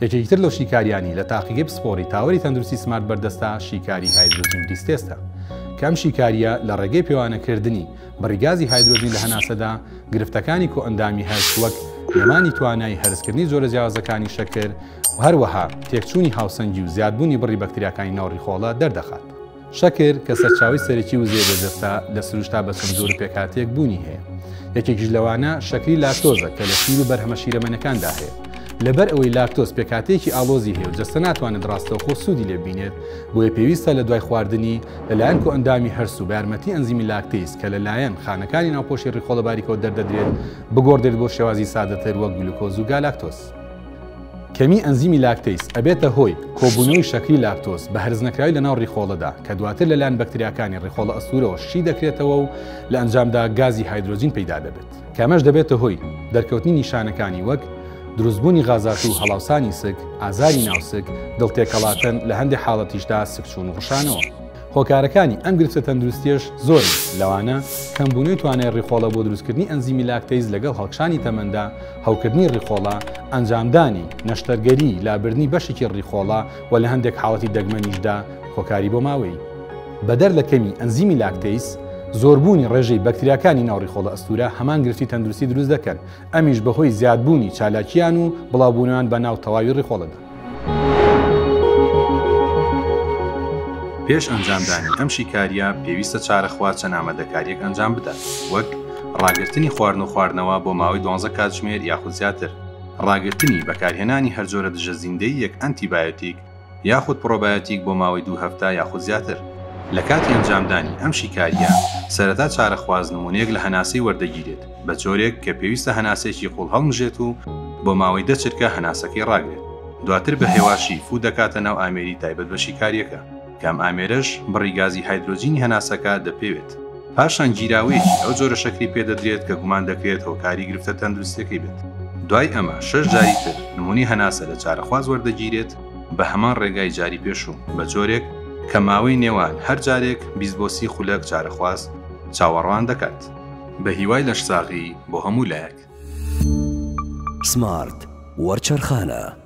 یەکێکی تر لەو شیکاریانەی لە تاقیگەی پسپۆڕی تاوەری تەندروستی سمارت بەردەستە شیکاری هایدرۆجین breath test ە کە ئەم شیکارییە لە ڕێگەی پێوانەکردنی بڕی گازی هایدرۆجین لە هەناسەدا گرفتەکانی کۆئەندامی هەرس وەک نەمانی توانای هەرسکردنی جۆرە جیاوازەکانی شەکر و هەروەها تێکچوونی هاوسەنگی و زیادبوونی بڕی بەکتریاکانی ناو ڕیخۆڵە دەردەخات. شەکر کە سەرچاوەی سەرەکی وزەیە بۆ جەستە، لە سروشتا بە چەند جۆر و پێکهاتەیەک بوونی هەیە. یەکێکیش لەوانە شەکری لاکتۆزە کە لە شیر و بەرهەمە شیرەمەنەکاندا هەیە. لەبەر ئەوەی لاکتۆز پێکهاتەیەکی ئاڵۆزی هەیە و جەستە ناتوانێت ڕاستەوخۆ سوودی لێ ببینێت، بۆیە پێویستە لە دوای خواردنی لەلایەن کۆئەندامی هەرس و بە یارمەتی ئەنزیمی لاکتەیز کە لەلایەن خانەکانی ناوپۆشی ڕیخۆڵە باریکەوە دەردەدرێت، بگۆڕدرێت بۆ شێوازی سادەتر وەک گلوکۆز و گالاکتۆز. کەمی ئەنزیمی لاکتەیز ئەبێتە هۆی کۆبوونەوەی شەکری لاکتۆز بە هەرسنەکراوی لەناو ڕیخۆڵەدا کە دواتر لەلایەن بەکتریاکانی ڕیخۆڵە ئەستوورەوە شی دەکرێتەوە و لە ئەنجامدا گازی هایدرۆجین پەیدا دەبێت کە ئەمەش دەبێتە هۆی دەرکەوتنی نیشانەکانی وەک دروستبوونی غازات و هەڵاوسانی سک، ئازاری ناوسک، دڵتێکەڵاتن، لە هەندێک حاڵەتیشدا سکچوون و ڕشانەوە. هۆکارەکانی ئەم گرفتە تەندروستییەش زۆرن، لەوانە، کەمبوونەوەی توانای ڕیخۆڵە بۆ دروستکردنی ئەنزیمی لاکتەیز لەگەڵ هەڵکشانی تەمەندا، هەوکردنی ڕیخۆڵە، ئەنجامدانی نەشتەرگەری لابردنی بەشێکی ڕیخۆڵە و لە هەندێک حاڵەتی دەگمەنیشدا هۆکاری بۆماوەیی. بەدەر لە کەمی ئەنزیمی لاکتەیز، زۆربوونی ڕێژەی بەکتریاکانی ناو ڕیخۆڵە ئەستوورە هەمان گرفتی تەندروستی دروست دەکەن، ئەمیش بەهۆی زیادبوونی چالاکییان و بڵاوبوونەوەیان بە ناو تەواوی ڕیخۆڵەدا. پێش ئەنجامدانی ئەم شیکارییە پێویستە چارەخواز چەند ئامادەکارییەک ئەنجام بدات، وەک، ڕاگرتنی خواردن و خواردنەوە بۆ ماوەی دوانزە کاتژمێر یاخود زیاتر، ڕاگرتنی بەکارهێنانی هەر جۆرە دژە زیندەییەک ئەنتی بایۆتیک یاخود پڕۆبایۆتیک بۆ ماوەی دوو هەفتە یاخود زیاتر. لە کاتی ئەنجامدانی ئەم شیکارییە سەرەتا چارەخواز نموونەیەک لە هەناسەی وەردەگیرێت بە جۆرێک کە پێویستە هەناسەیەکی قوڵ هەڵمژێت و بۆ ماوەی دە چرکە هەناسەکەی ڕاگرێت دواتر بە هێواشی فوو دەکاتە ناو ئامێری تایبەت بە شیکارییەکە کە ئەم ئامێرەش بڕی گازی هایدرۆجینی هەناسەکە دەپێوێت. پاشان گیراوەیەکی ئەو جۆرە شەکری پێدەدرێت کە گومان دەکرێت هۆکاری گرفتە تەندروستیەکەی بێت. دوای ئەمە شەش جاری تر نمونەی هەناسە لە چارەخواز وەردەگیرێت بە هەمان ڕێگای جاری پێشوو بە جۆرێک کە ماوەی نێوان هەر جارێک 20 بۆ 30 خولەک چارەخواز چاوەڕوان دەکات. بە هیوای لەشساغی بۆ هەموو لایەک. سمارت وەرچەرخانە.